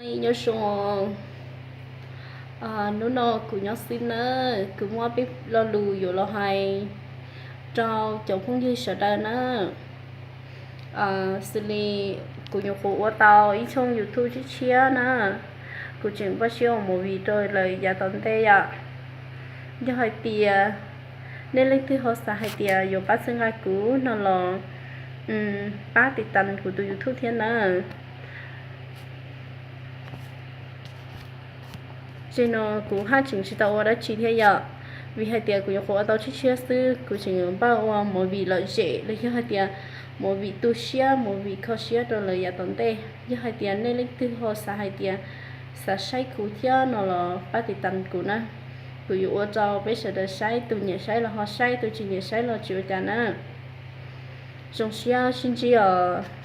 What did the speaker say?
Nyob zoo, hnub no kuv nyob xwb nawb, kuv muaj peb lo lus yuav los hais rau cov phooj ywg sawv daws na. Xws li kuv nyuam qhuav ua tau ib tshooj YouTube tshiab tshiab na, kuv tseem npaj siab ua movie rau lawm yav tom ntej yom. Yog hais tias nej leej twg ho xav hais tias yuav pab txhawb nqa kuv no los pab tiv tas kuv tus YouTube thiab na. Ces no kuv haj tseem tsis tau ua dab tsi thiab yom, vim hais tias kuv nyuam qhuav ua tau tshiab tshiab xwb, kuv tseem npaj ua movie lom zem los yog hais tias movie tu siab, movie kho siab rau lawm yav tom ntej. Yog hais tias nej leej twg ho xav hais tias xav saib kuv thiab no los pab tiv tas kuv na. Kuv yuav ua rau peb sawv daws saib, tus nyiam saib los ho saib, tus tsis nyiam saib los tsis ua cas na. Zoo siab sib ntsib os.